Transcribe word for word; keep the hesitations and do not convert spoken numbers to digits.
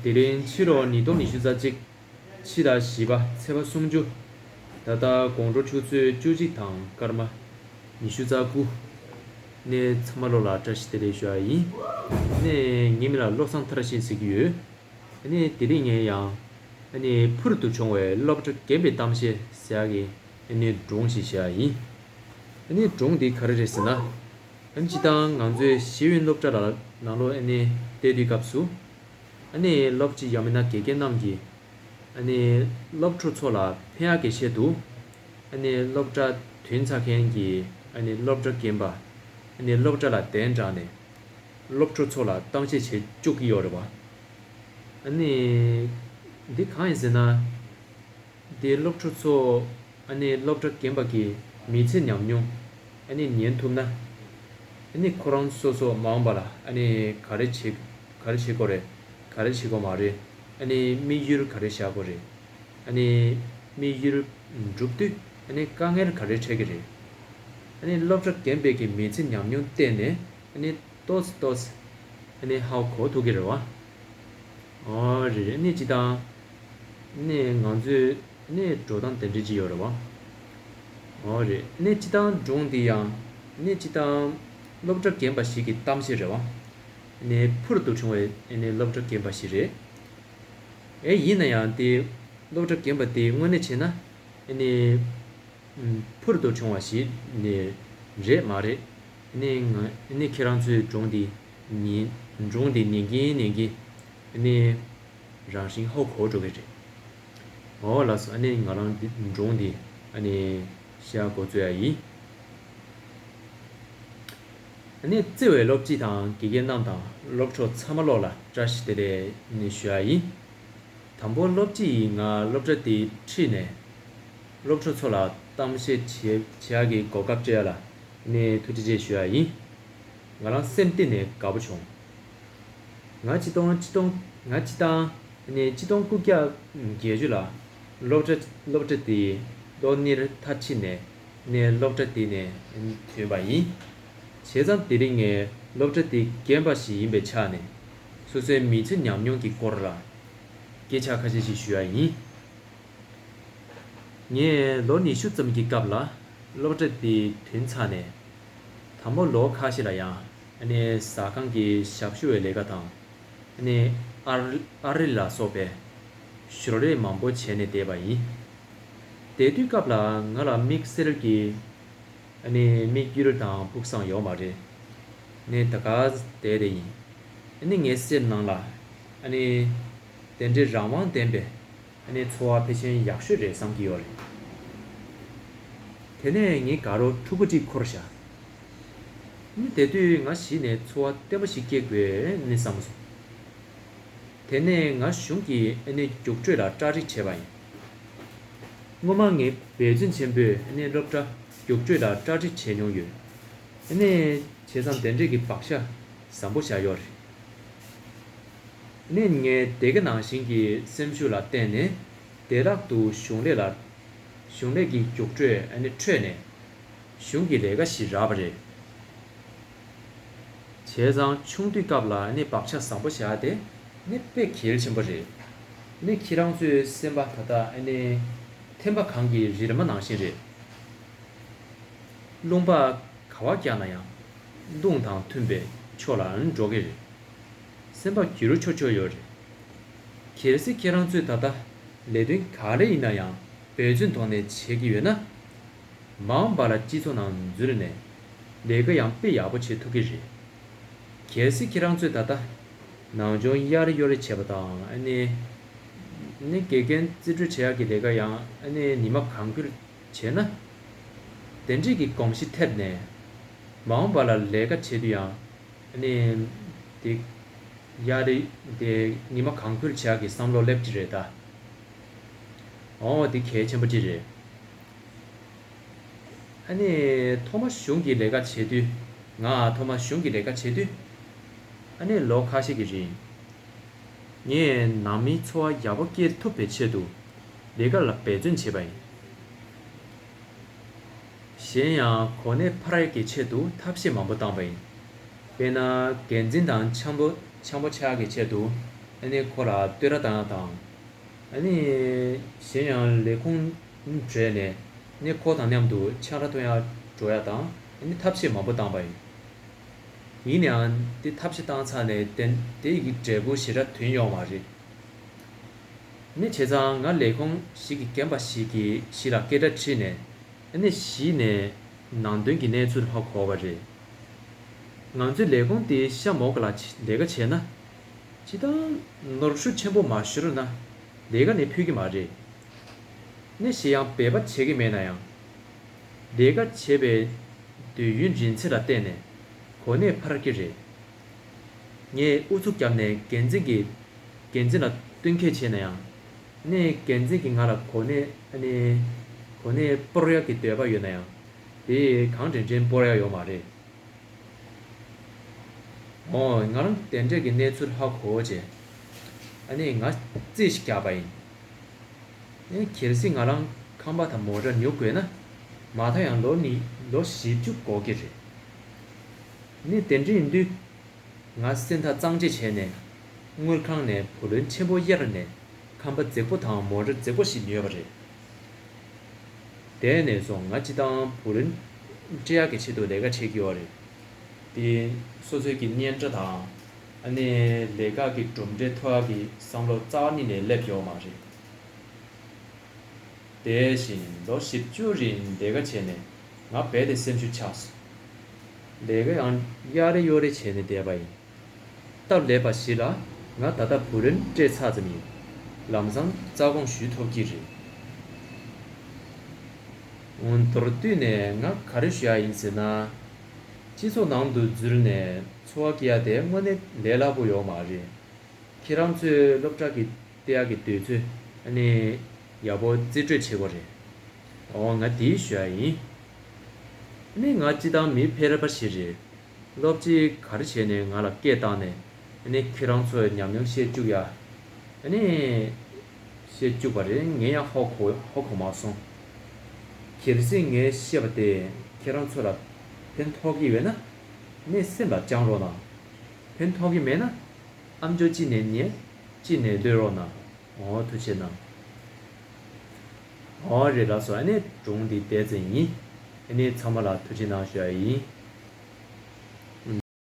དེ་རིང་ཕྱི་ལོ་ཉིས་སྟོང་ཉི་ཤུ་རྩ་གཅིག་ཕྱི་ཟླ་བཞི་པ་ཚེས་པ་སུམ་ཅུ། ད་ལྟ་དགོང་དྲོ་ཆུ་ཚོད་བཅུ་གཅིག་དང་སྐར་མ་ཉི་ཤུ་རྩ་དགུ། ནས་ཚང་མ་ལོ་ལ་བཀྲ་ཤིས་བདེ་ལེགས་ཞུ་ཡ་ཡིན། ནས་ངའི་མིང་ལ་བློ་བཟང་མཐར་ཕྱིན་ཟེར་གྱི་ཡོད། ནས་དེ་རིང་ངས་ཡང་ནས་ཕུལ་དུ་བྱུང་བའི་སློབ་གྲྭ་རྒན་པའི་གཏམ་བཤད་ཟེར་ཡ་གི་ནས་སྒྲུང་ཞིག་བཤད་ཡ་ཡིན། ནས་སྒྲུང་འདི་ག་རེ་རེད་ཟེར་ན། སྤྱིར་བཏང་ང་ཚོའི་ཤེས་ཡོན་སློབ་གྲྭ་ལ་ནང་ལོགས་ནས་བལྟས་དུས་སྐབས་སུ། ཨ་ནི་སློབ་སྤྱི་ཡང་མིན་ན་དགེ་རྒན་རྣམས་ཀྱིས་ཨ་ནི་སློབ་ཕྲུག་ཚོ་ལ་ཕན་ཡག་གི་ཆེད་དུ། ཨ་ནི་སློབ་གྲྭ་ཐོན་ཚར་མཁན་གྱི་ཨ་ནི་སློབ་གྲྭ་རྒན་པ། ཨ་ནི་སློབ་གྲྭ་ལ་གདན་དྲངས་ནས་སློབ་ཕྲུག་ཚོ་ལ་གཏམ་བཤད་བྱེད་བཅུག་གི་ཡོད་རེད་བ། ཨ་ནི་འདི་གང་ཡིན་ཟེར་ན། དེ་སློབ་ཕྲུག་ཚོ་ཨ་ནི་སློབ་གྲྭ་རྒན་པ་གི་མི་ཚེ་ཉམས་མྱོང་ཨ་ནི་ཉན་ཐུབ་ན། ཨ་ནི་ཁོ་རང་སོ་སོ་མ་འོངས་པ་ལ་ཨ་ནི་ག་རེ་བྱེད་ག་རེ་བྱེད་དགོས་རེད། ག་རེ་བྱེད་དགོས་མ་རེད། ཨ་ནི་དམིགས་ཡུལ་ག་རེ་བཞག་དགོས་རེད། ཨ་ནི་དམིགས་ཡུལ་འགྲུབ་དུས་ཨ་ནི་དཀའ་ངལ་ག་རེ་འཕྲད་ཀྱི་རེད། ཨ་ནི་སློབ་གྲྭ་རྒན་པའི་གི་མི་ཚེ་ཉམས་མྱོང་བལྟས་ནས་ཨ་ནི་ཏོག་ཙམ་ཏོག་ཙམ་ཨ་ནི་ཧ་གོ་ཐུབ་ཀྱི་རེད་བ། ཨོ་རེད་རེད། ཨ་ནི་སྤྱིར་བཏང་ཨ་ནི་ང་ཚོའི་ཨ་ནི་འགྲོ་སྟངས་དེ་འདྲ་ཅིག་ཡོད་རེད་བ། ཨོ་རེད། ཨ་ནི་སྤྱིར་བཏང་སྒྲུང་འདི་ཡང་ཨ་ནི་སྤྱིར་བཏང་སློབ་གྲྭ་རྒན་པ་ཞིག་གི་གཏམ་བཤད་རེད་བ། ཨ་ནི་ཕུལ་དུ་བྱུང་བའི་ཨ་ནི་སློབ་གྲྭ་རྒན་པ་ཞིག་རེད། ཨེ་ཡིན་ན་ཡང་དེ་སློབ་གྲྭ་རྒན་པ་དེ་དངོས་གནས་བྱས་ན་ཨ་ནི། ཕུལ་དུ་བྱུང་བ་ཞིག་ནི་རེད་མ་རེད། ནི་ང་ནི་ཁྱེད་རང་ཚོའི་སྒྲུང་འདི་ཉན་སྒྲུང་འདི་ཉན་གིན་ཉན་གིན་ནི་རང་བཞིན་ཧ་གོ་འགྲོ་གི་རེད། འོ་ལགས་སོ། ཨ་ནི་ང་རང་འདི་སྒྲུང་འདི་ཨ་ནི་བཤད་འགོ་བཙུགས་ཡ་ཡིན། ཨ་ནི་བརྩེ་བའི་སློབ་སྤྱི་དང་དགེ་རྒན་རྣམས་དང་སློབ་གྲོགས་ཚང་མ་ལོག་ལ་བཀྲ་ཤིས་བདེ་ལེགས་ནི་ཞུ་ཡ་ཡིན། དང་པོ་སློབ་སྤྱི་ཡིས་ང་སློབ་གྲྭ་དེ་ཁྲིད་ནས་སློབ་ཕྲུག་ཚོ་ལ་གཏམ་བཤད་བྱེད་བྱེད་ཡག་གི་གོ་སྐབས་སྤྲད་ཡ་ལ་ནས་ཐུགས་རྗེ་ཆེ་ཞུ་ཡ་ཡིན། ང་རང་སེམས་གཏིང་ནས་དགའ་པོ་བྱུང་། ང་ཆིག་སྟོང་ཆིག་སྟོང་ང་སྤྱི་བཏང་ནས་ཆིག་སྟོང་དགུ་བརྒྱ་བརྒྱད་ཅུ་ལ་སློབ་གྲྭ་སློབ་གྲྭ་དེའི་ལོ་གཉེར་མཐར་ཕྱིན་ནས་ནས་སློབ་གྲྭ་དེ་ནས་ཐོན་པ་ཡིན། བྱས་ཙང་དེ་རིང་ངས་སློབ་གྲྭ་དེའི་རྒན་པ་ཞིག་ཡིན་པའི་ཆ་ནས་སོ་སོའི་མི་ཚེ་ཉམས་མྱོང་གི་སྐོར་ལ་སྐད་ཆ་ཁ་ཤས་ཤིག་ཞུ་ཡ་ཡིན། ངས་ལོ་ཉི་ཤུ་ཙམ་གྱི་སྐབས་ལ་སློབ་གྲྭ་དེ་ཐོན་ཚར་ནས་དང་པོ་ལོ་ཁ་ཤས་ལ་ཡང་ཨ་ནི་ཟ་ཁང་གི་ཞབས་ཞུ་བའི་ལས་ཀ་དང་ཨ་ནི་ཨར་ཨ་རི་ལ་སོགས་པའི་ཞོར་ལས་མང་པོ་བྱས་ནས་བསྡད་པ་ཡིན། བསྡད་དུས་སྐབས་ལ་ང་ལ་དམིགས་བསལ་གྱི་ཨ་ནི་དམིགས་ཡུལ་དང་ཕུགས་བསམ་ཡོད་མ་རེད། ནས་ད་ག་བསྡད་དེ་ཡིན། ཨ་ནི་ངའི་སེམས་ནང་ལ་ཨ་ནི་དེ་འདྲའི་རང་དབང་ལྡན་པའི་ཨ་ནི་འཚོ་བ་ཕལ་ཆེར་ཡག་ཤོས་རེད་བསམ་གྱི་ཡོད་རེད། དེ་ནས་ངས་དགའ་རོགས་ཕྲུ་གུ་གཅིག་འཁུར་བཞག་ཨ་ནི་དེ་དུས་ང་གཞི་ནས་འཚོ་བ་བརྟན་པོ་ཞིག་སྐྱེལ་དགོས་ནི་བསམ་སོང་། དེ་ནས་ང་གཞུང་གི་ཨ་ནི་རྒྱུགས་སྤྲོད་ལ་གྲ་སྒྲིག་བྱས་པ་ཡིན། སྔོན་མ་ངས་འབད་བརྩོན་ཆེན་པོས་ཨ་ནི་སློབ་གྲྭ་རྒྱུགས་སྤྲོད་ལ་གྲ་སྒྲིག་བྱས་མྱོང་ཡོད། ཨ་ནི་བྱས་ཙང་དེ་འདྲས་ཀྱི་བག་ཆགས་བཟང་པོ་བཞག་ཡོད་རེད། ཨ་ནི་ངས་དེ་ག་ནང་བཞིན་གྱི་སེམས་ཤུགས་ལ་བརྟེན་ནས་བདེ་བླག་ཏུ་གཞུང་ལས་ལ་གཞུང་ལས་ཀྱི་རྒྱུགས་སྤྲོད་ཨ་ནི་འཕྲོད་ནས། གཞུང་གི་ལས་ཀ་ཞིག་རག་པ་རེད། བྱས་ཙང་ཆུང་དུས་སྐབས་ལ་ནི་བག་ཆགས་བཟང་པོ་བཞག་དེ་ནི་དཔེ་གལ་ཆེན་པོ་རེད། ནི་ཁྱེད་རང་ཚོའི་སེམས་པ་ད་ལྟ་ནི་ཐེམ་པ་གང་གི་རི་ར་མ་ནང་བཞིན་རེད། རླུང་བ་ག་བ་བཀྱགས་ན་ཡང་རླུང་དང་མཐུན་པའི་ཕྱོགས་ལ་འགྲོ་གི་རེད། སེམས་པ་འགྱུར་ཆོག་ཆོག་ཡོད་རེད། གལ་སྲིད་ཁྱེད་རང་ཚོས་ད་ལྟ་ལས་དོན་ག་རེ་ཡིན་ན་ཡང་འབད་བརྩོན་ཐོག་ནས་བྱེད་ཀྱི་ཡོད་ན། མ་འོངས་པ་ལ་སྤྱི་ཚོགས་ནང་འཛུལ་ནས་ལས་ཀ་ཡང་དཔེ་ཡག་པོ་བྱེད་ཐུབ་ཀྱི་རེད། གལ་སྲིད་ཁྱེད་རང་ཚོས་ད་ལྟ་ནང་སྦྱོང་གཡར་གཡོར་བྱས་པ་དང་ཨ་ནི་ནི་དགེ་རྒན་རྩིས་སྤྲོད་བྱེད་ཡག་གི་ལས་ཀ་ཡང་ཨ་ནི་ཉི་མ་གང་འཁྱོལ་བྱས་ན། དེ་འདྲས་ཀྱི་གོམས་གཤིས་ཐེབས་ནས་མ་འོངས་པ་ལ་ལས་ཀ་བྱེད་དུས་ཡང་ཨ་ནི་དེ་གཡར་དེ་ཉི་མ་གང་འཁྱོལ་བྱེད་ཡག་གི་བསམ་བློ་སླེབས་ཀྱི་རེད་ད། འོ་དེ་གལ་ཆེན་པོ་ཅིག་རེད། ཨ་ནི་ཐོག་མ་གཞུང་གི་ལས་ཀ་བྱེད་དུས། ང་ཐོག་མ་གཞུང་གི་ལས་ཀ་བྱེད་དུས། ཨ་ནི་ལོ་ཁ་ཤས་ཀྱི་རིང་། ངས་ནང་མིའི་འཚོ་བ་ཡག་པོ་སྐྱེལ་ཐུབ་པའི་ཆེད་དུ་ལས་ཀ་ལ་འབད་བརྩོན་བྱས་པ་ཡིན། གཞན་ཡང་གོ་གནས་འཕར་ཡག་གི་ཆེད་དུ་ཐབས་ཤེས་མང་པོ་བཏང་པ་ཡིན། དཔེར་ན་འགན་འཛིན་དང་འཆམ་པོ་འཆམ་པོ་ཆགས་ཡག་གི་ཆེད་དུ། ཨ་ནི་ཁོ་ལ་བསྟོད་ར་བཏང་ཡ་དང་། ཨ་ནི་གཞན་ཡང་ལས་ཁུངས་གྲས་ནས་ཨ་ནི་ཁོ་དང་མཉམ་དུ་ཆང་རག་འཐུང་ཡ་འགྲོ་ཡ་དང་། ཨ་ནི་ཐབས་ཤེས་མང་པོ་བཏང་པ་ཡིན། ཡིན་ཡང་དེ་ཐབས་ཤེས་བཏང་ཚར་ནས་དེ་དེ་ཡི་འབྲས་བུ་ཞེ་དྲག་ཐོན་ཡོད་མ་རེད། ནི་བྱས་ཙང་ང་ལས་ཁུངས་ཤིག་གི་རྒན་པ་ཞིག་གིས་གཞིས་ལ་སྐད་སྒྲ་དྲིས་ནས། ཨ་ནི་གཞིས་ནས་ནང་དོན་གྱི་གནས་ཚུལ་ཧ་གོ་བ་རེད། ང་ཚོའི་ལས་ཁུངས་དེ་ཤ་མོག་ལ་ལས་ཀ་བྱས་ན། སྤྱིར་བཏང་ནོར་འཁྲུལ་ཆེན་པོ་མ་ཤོར་ན་ལས་ཀ་ནས་ཕུད་ཀྱི་མ་རེད། ནི་གཞན་ཡང་འབད་པ་བྱེད་ཀྱི་མེད་ན་ཡང་། ལས་ཀ་བྱེད་པའི་དུས་ཡུན་རིང་ཚད་ལ་བརྟེན་ནས་གོ་གནས་འཕར་གྱི་རེད། ངས་ཨུ་ཚུགས་བརྒྱབ་ནས་འགན་འཛིན་གྱི་འགན་འཛིན་ལ་བསྟུན་མཁས་བྱས་ན་ཡང་། ནས་འགན་འཛིན་གྱིས་ང་ལ་གོ་གནས་ཨ་ནི་གོ་གནས་སྤོར་ཡག་གི་འདོད་པ་ཡོད་ན་ཡང་། དེ་གང་དྲན་དྲན་སྤོར་ཡག་ཡོད་མ་རེད། འོ་ང་རང་དེ་འདྲས་ཀྱི་གནས་ཚུལ་ཧ་གོ་བྱས། ཨ་ནི་ང་རྩིས་ཤིག་བརྒྱབ་པ་ཡིན། ཨ་ནི་གལ་སྲིད་ང་རང་ཁང་པ་དང་མོ་ཊ་ཉོ་དགོས་ན། མ་མཐའ་ཡང་ལོ་ནི་ལོ་བཞི་བཅུ་འགོར་གྱི་རེད། ནི་དེ་འདྲ་ཡིན་དུས། ང་སེམས་ཐག་གཙང་བཅད་བྱས་ནས། དངུལ་ཁང་ནས་བུ་ལོན་ཆེན་པོ་གཡར་ནས་ཁང་པ་མཛེས་པོ་དང་མོ་ཊ་མཛེས་པོ་ཞིག་ཉོས་པ་རེད། དེ་ནས་བཟུང་ང་སྤྱིར་བཏང་བུ་ལོན་སྤྲད་ཡག་གི་ཆེད་དུ་ལས་ཀ་བྱེད་ཀྱི་ཡོད་རེད། དེ་སོ་སོའི་གི་སྙན་གྲགས་དང་། ཨ་ནི་ལས་ཀ་གི་གྲུབ་འབྲས་ཐོབ་ཡག་གི་བསམ་བློ་རྩ་བ་ཉིད་ནས་སླེབས་ཡོད་མ་རེད། དེ་བཞིན་ལོ་བཞི་བཅུ་རིང་ལས་ཀ་བྱས་ནས་ང་རྦད་དེ་སེམས་ཤུགས་ཆག་སོང་། ལས་ཀ་ཡང་གཡར་རེ་གཡོར་རེ་བྱས་ནས་བསྡད་པ་ཡིན། སྟབས་ལེགས་པ་ཞིག་ལ་ང་ད་ལྟ་བུ་ལོན་སྤྲད་ཚར་ཙམ་ཡིན། ལམ་སང་རྩ་དགོངས་ཞུ་ཐུབ་ཀྱི་རེད། འོ་མདོར་བསྡུས་ནས་ང་ག་རེ་ཞུ་ཡག་ཡིན་ཟེར་ན། སྤྱི་ཚོགས་ནང་དུ་འཛུལ་ནས་འཚོ་བ་སྐྱེལ་ཡག་དེ་དངོས་གནས་ལས་སླ་པོ་ཡོད་མ་རེད། ཁྱེད་རང་ཚོས་སློབ་གྲྭ་གི་བལྟ་ཡག་གི་དུས་ཚོད་ཨ་ནི་ཡག་པོ་རྩིས་སྤྲོད་བྱེད་དགོས་རེད། འོ་ང་དེ་ཞུ་ཡག་ཡིན། ཨ་ནི་ང་སྤྱིར་བཏང་མི་ཕལ་པ་ཞིག་རེད། སློབ་སྤྱིས་ག་རེ་བྱས་ནས་ང་ལ་སྐད་བཏང་ནས་ཨ་ནི་ཁྱེད་རང་ཚོས་ཉམས་མྱོང་བཤད་བཅུག་ཡག་ཨ་ནི་བཤད་བཅུག་པ་རེད། ངས་ཡང་ཧ་གོ་ཧ་གོ་མ་སོང་། གལ་སྲིད་ངས་བཤད་པ་དེ་ཁྱེད་རང་ཚོ་ལ་ཕན་ཐོགས་ཀྱི་ཡོད་ན་ཨ་ནི་སེམས་ལ་བཅངས་རོགས་གནང་། ཕན་ཐོགས་ཀྱི་མེད་ན། ཨམ་ཅོག་གཅིག་ནས་ཉན། གཅིག་ནས་ལྷོད་རོགས་གནང་། འོ་ཐུགས་རྗེ་གནང་། འོ་རེད་ལགས་སོ། ཨ་ནི་སྒྲུང་འདི་དེ་ཙམ་ཡིན། ཨ་ནི་ཚང་མ་ལ་ཐུགས་རྗེ་གནང་ཞུ་ཡག་ཡིན།